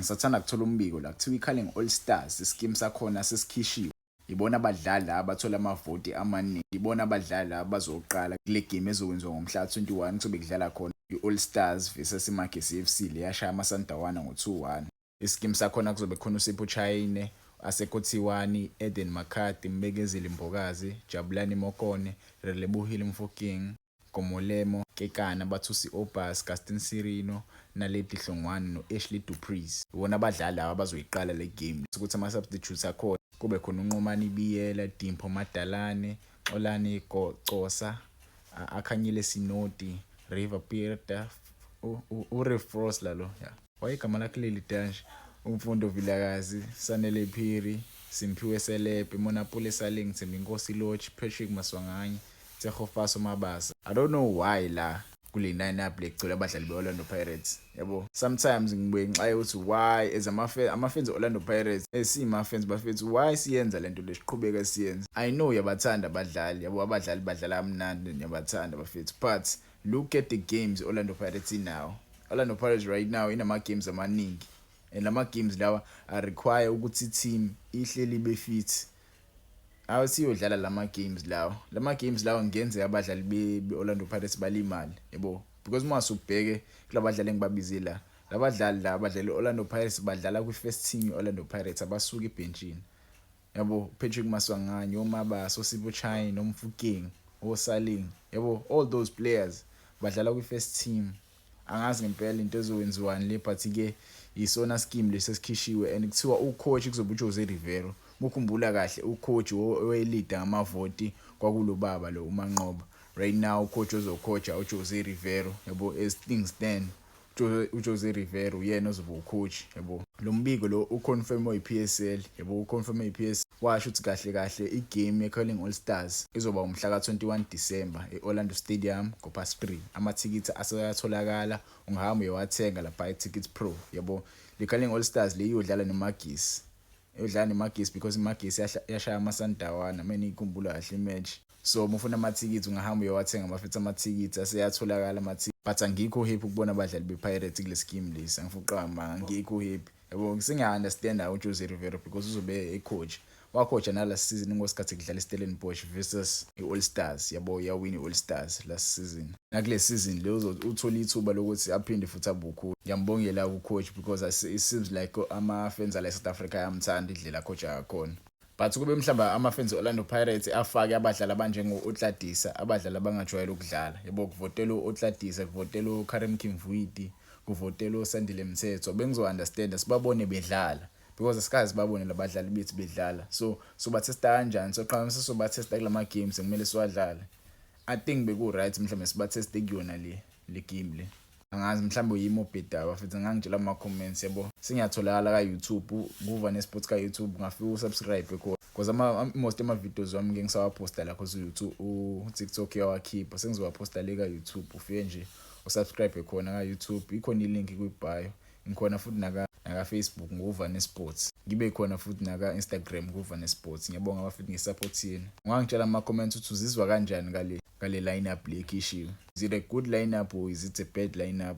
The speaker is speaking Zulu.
Ngisathanda kuthola umbiko la, kuthiwa iCarling All Stars iskim sakhona sesikhishiwe. Ibona abadlali la abathola amavoti amaningi, ibona abadlali la abazoqala kule game ezokwenziwa ngomhla 21, kuzobe kudlala khona i-All Stars versus iMagesi FC le yashaya amaSandawana ngo-2-1. Iskim sakhona kuzobe khona uSipho Chaine, Asekho Tiwani, Eden McCarthy, Mbekezeli Mbokazi, Jabulani Mokone, Relebohile Mofokeng, Gomolemo Kekana, Bathusi Aubaas, Gaston Sirino, Naledi Hlongwane no-Ashley Du Preez. Iwona abadlali laba abazoyiqala le game. Ukuthi ama-substitutes akhona kube khona uNqomani Biyela, Dimpho Madalane, Xolani Cossa, Akhanyile Sinoti, River Pirta, uReeve Frosler lo, yeah. Wayegama lakhe leli danje, uMfundo Vilakazi, Sanele Phiri, Simphiwe Selepe, Monnapule Saleng, Thembinkosi Lorch, Patrick Maswanganyi, Tshegofatso Mabasa. I don't know why la kule line-up le kugcwele abadlali be-Orlando Pirates, yabo. Sometimes ngibuye ngixaye ukuthi why as ama-fans e-Orlando Pirates, esiyima-fans bafethu, why siyenza lento le, siqhubeka siyenza? I know uyabathanda abadlali, yabo, abadlali badlala kamnandi, niyabathanda bafethu, but look at the games Orlando Pirates inawo. Orlando Pirates right now inama-games amaningi and lama games lawa a-require ukuthi team ihleli ibe fit. Awusiyodlala lama games lawa, lama games lawa ngenzeka abadlali be-Orlando Pirates balimale, yabo, because uma usubheke kulabadlali engibabizile la, labadlali la abadlali Orlando Pirates badlala kwi-first team ye-Orlando Pirates, abasuka ebhentshini, yabo. Patrick Maswanganyi, oMabasa, oSipho Chaine, oMofokeng, oSaleng, yabo, all those players badlala kwi-first team. Angazi ngempela into ezokwenziwani le, but ke isona scheme lesi esikhishiwe and kuthiwa ucoach kuzobe uJose Rivero. Mukhumbula kahle, ucoach owayeleader ngamavoti kwakulo baba lo uManqoba. Right now ucoach ozocoacha uJose Rivero, yabo. As things stand, uJose Rivero uyena ozoba ucoach, yabo. Lo mbiko lo uconfirm yi-PSL, yabo, uconfirm yi-PSL, washo ukuthi kahle kahle igame ye-Carling All Stars izoba umhla ka-21 December e-Orlando Stadium ngo-past 3. Amathikithi aseyatholakala, ungahamba uyowathenga lapha e-Tickets Pro, yabo. Le Carling All Stars le iyodlala neMagesi, iyodlala neMagesi because iMagesi yashaya amaSandawana, mina ngikhumbula kahle imatch. So uma ufuna amathikithi ungahamba uyowathenga bafethu, amathikithi aseyatholakala amathikithi. But angikho happy ukubona abadlali be-Pirates kule scheme lesi, angifuni ukuqamba, angikho happy, yabo. Sengiya-understand uJose Rivero because uzobe ecoach, wacoacha na last season ngosikhathi kudlala iStellenbosch versus i-All Stars, yabo, yawina i-All Stars last season. Nakule season le uthola ithuba lokuthi aphinde futhi abe ucoach. Ngiyambongela ucoach because it seems like ama-fans ala e-South Africa ayamthanda indlela acoacha ngakhona, but kube mhlawumbe ama-fans e-Orlando Pirates afake abadlali abanjengo-Otladisa, abadlali abangajwayele ukudlala, yabo. Kuvotela u-Otladisa, kuvotela uKarim Kimvuidi, kuvotela uSandile Mthetho, bengizo-understanda sibabone bedlala because asikaze sibabone labadlali bethu bedlala. So sobathesta kanjani? Soqala sobathesta kulama games ekumele siwadlale. I think beku-right mhlawumbe sibatheste kuyona le game le. Angazi mhlawumbe uyimi obhedayo bafethu, ngangitshela ama-comments, yabo. Sengiyatholakala ka-YouTube, kuVane Sports ka-YouTube, ungafika usubscribe khona because most ama-videos wami ngeke ngisawaphosta la cause u-YouTube, u-TikTok uyawakhipha. Sengizowaphosta le ka-YouTube, ufike nje usubscribe khona ka-YouTube, ikhona ilink kwi-bio. Ngikhona futhi naka-Facebook nguVane Sports, ngibe khona futhi naka-Instagram nguVane Sports. Ngiyabonga bafethu nge-support yenu. Ungangitshela ama-comments ukuthi uzizwa kanjani ngale line-up le ekhishiwe. Is it a good line-up or is it a bad line-up?